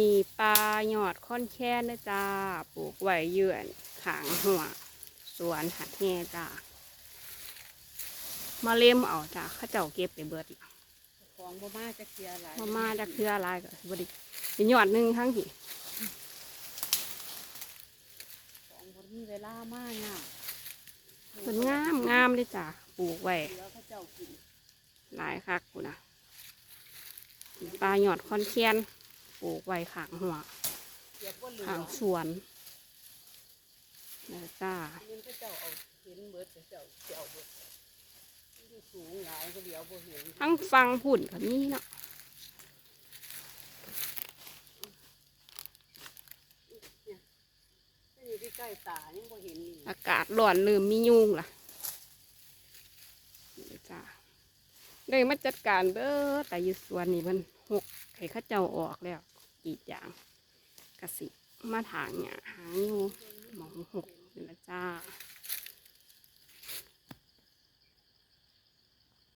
ນີ້ປ່າຍອດຄອນແຄນເດີຈ້າ ປູກໄວ້ຢູ່ຂ້າງຮົ້ວສວນຫັດແຮ່ຈ້າ ມາເລັມເອົາຈ້າ ເຂົາເຈົ້າເກັບໄປເບິດລະ ຂອງບໍ່ມາຈັກເທື່ອຫຼາຍ ບໍ່ມາຈັກເທື່ອຫຼາຍ ກໍບໍ່ໄດ້ ໄດ້ຍອດໜຶ່ງທັງທີ່ ຂອງບໍ່ມີເວລາມາຍາມ ເພິ່ນງາມງາມເດ້ຈ້າ ປູກໄວ້ ເຫຼືອເຂົາເຈົ້າກິນ ຫຼາຍຄັກພຸ້ນນະ ເປັນປ່າຍອດຄອນແຄນ ປູກໄວ້ຂ້າງຮົ້ວ ເກືອບບໍ່ເຫຼືອ ຂ້າງສວນ ເດີຈ້າ ແມ່ນເຂົາເຈົ້າເອົາເຫັນເບິດ ເຂົາເຈົ້າຊິເອົາເບິດ ມັນຢູ່ສູງຫຼາຍ ເຂົາຫຼຽວບໍ່ເຫັນ ທາງຝັ່ງພຸ້ນກໍມີເນາະ ນີ້ໃກ້ໆ ຕາຍັງບໍ່ເຫັນນີ້ ອາກາດຮ້ອນເລີ່ມມີຍຸງລະ ເດີຈ້າ ໄດ້ມາຈັດການເບິດ ແຕ່ຢູ່ສວນນີ້ເພິ່ນຮົກໃຫ້ເຂົາເຈົ້າອອກແລ້ວ ກຣີດຢາງ ກະຊິມາຖາງຫຍ້າຫາງຢູ່ ໝ່ອງຮົກນີ້ລະຈ້າ.